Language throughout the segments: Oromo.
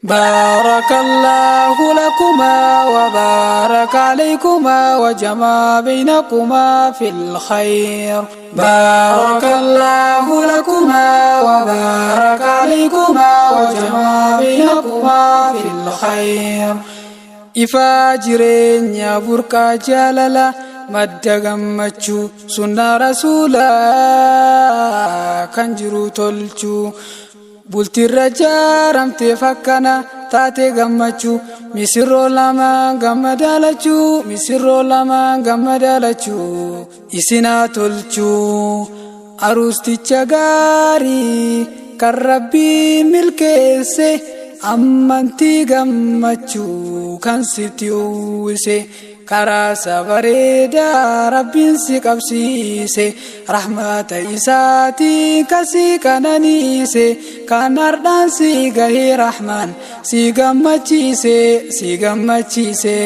بارك الله لكما وبارك عليكما وجمع بينكما في الخير. بارك الله لكما وبارك عليكما وجمع بينكما في الخير. Ifaa jireenya, burqaa jaalala, madda gammachuu, sunnaa Rasuulaa kan jiru tolchuu. Bultiirra jaaramteef akkana taate gammachuu, misirroo lama gammadaalachuu, misirroo lama gammadaalachuu isinaa tolchuu. Aruusticha gaarii kan Rabbii milkeesse, amantii gammachuu kan sitti uwwise, karaa isa bareedaa Rabbiin si qabsiise, rahmata isaatiin kan si qananiise, kan hardhaan si gahee Rahmaan si gammachiise, si gammachiise.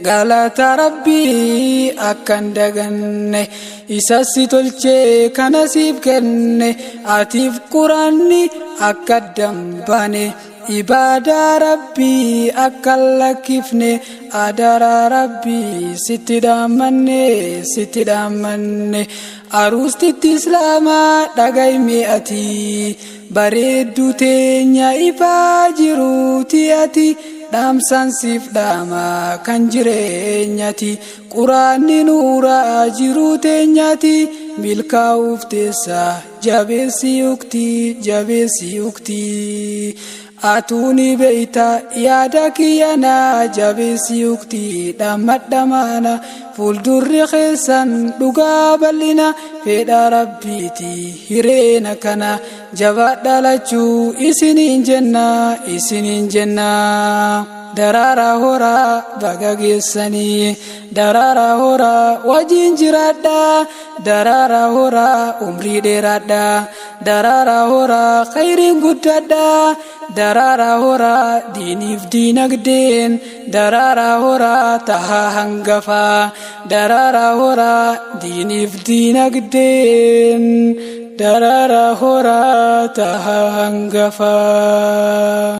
Galata Rabbii akkan daganne, isa si tolchee kana siif kenne. Atiif Quraanni akka dambaane, ibaadaa Rabbii akka lakkifne, adaraa Rabbii sitti dhaammanne, sitti dhaammanne. Aruustitti Islaamaa, dhagayme ati, bareedduu teenya, ifaa jiruuti ati. Dhaamsaan siif dhaama kan jireenyati, Quraanni nuuraa jiruu teenyati. Milkaa'uuf teessa, jabeessi yuktii, jabeessi yuktii. Atuuni beeyta yaada kiyyanaa, jabeessi yuktii, dhammadhamaana. Fuuldurri keessan dhugaa bal'ina, fedha Rabbiiti hireena kana. Jabaadha lachuu isiniin jenna, isiniin jenna. Daraara horaa, baga geessanii. Daraara horaa, wajjin jiraadha. Daraara horaa, umrii dheeraadha. Daraara horaa, khayriin guddadha. Daraara horaa, diiniif diinagdeen. Daraara horaa, tahaa hangafaa. Daraara horaa, diiniif diinagdeen. Daraara horaa, tahaa hangafaa.